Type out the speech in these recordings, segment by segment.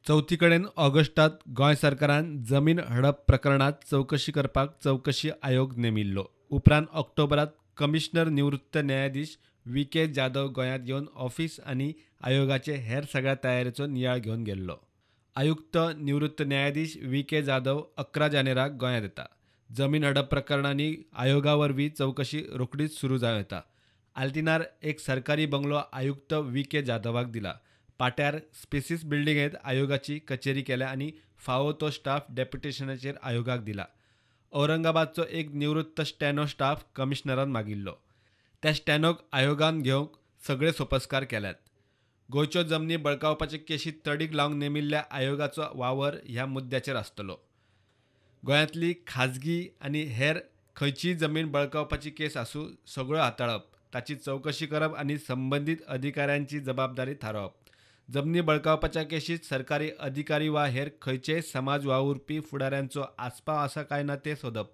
चवथी कडेन ऑगस्टांत गोंय सरकारान जमीन हडप प्रकरणांत चवकशी करपाक चवकशी आयोग नेमिल्लो. उपरांत ऑक्टोबरांत कमिशनर निवृत्त न्यायाधीश व्ही के जाधव गोंयांत येवन ऑफिस आनी आयोगाचे हेर सगळ्या तयारेचो नियाळ घेवन गेल्लो. आयुक्त निवृत्त न्यायाधीश व्ही के जाधव 11 जानेराक गोंयांत येता. जमीन हडप प्रकरणांनी आयोगा वरवीं चवकशी रोखडीच सुरू जावं येता. आल्तिनार एक सरकारी बंगलो आयुक्त व्ही के जाधवाक दिला. पाट्यार स्पेसीस बिल्डिंगेंत आयोगाची कचेरी केल्या आनी फावो तो स्टाफ डेप्युटेशनाचेर आयोगाक दिला. औरंगाबादचो एक निवृत्त स्टॅनो स्टाफ कमिशनरान मागिल्लो. त्या स्टॅनोक आयोगान घेवंक सगळे सोपस्कार केल्यात. गोंयच्यो जमनी बळकावपाचे केशी तडीक लावंक नेमिल्ल्या आयोगाचो वावर ह्या मुद्द्याचेर आसतलो. गोंयांतली खाजगी आनी हेर खंयचीय जमीन बळकावपाची केस आसूं, सगळ्यो हाताळप, ताची चवकशी करप आनी संबंदीत अधिकाऱ्यांची जबाबदारी थारावप. जमनी बळकावपाच्या केशीत सरकारी अधिकारी वा हेर खंयचेय समाज वावुरपी फुडाऱ्यांचो आस्पाव आसा काय ना तें सोदप.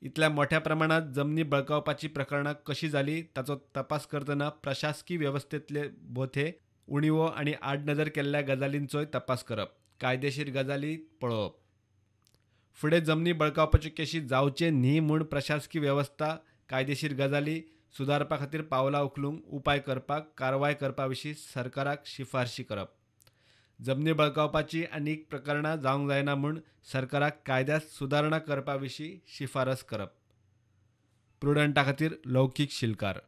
इतल्या मोठ्या प्रमाणांत जमनी बळकावपाची प्रकरणां कशी जाली ताचो तपास करतना प्रशासकी वेवस्थेंतले बोथे, उणिवो आनी आडनदर केल्ल्या गजालींचोय तपास करप, कायदेशीर गजाली पळोवप. फुडें जमनी बळकावपाच्यो केशी जावचे न्ही म्हूण प्रशासकी वेवस्था, कायदेशीर गजाली सुदारपा खातीर पावलां उखलूंक उपाय करपाक, कारवाय करपा विशीं सरकाराक शिफारशी करप. जमनी बळकावपाची आनीक प्रकरणां जावंक जायना म्हूण सरकाराक कायद्यांत सुदारणा करपा विशीं शिफारस करप. प्रुडंटा खातीर लौकीक शिलकार.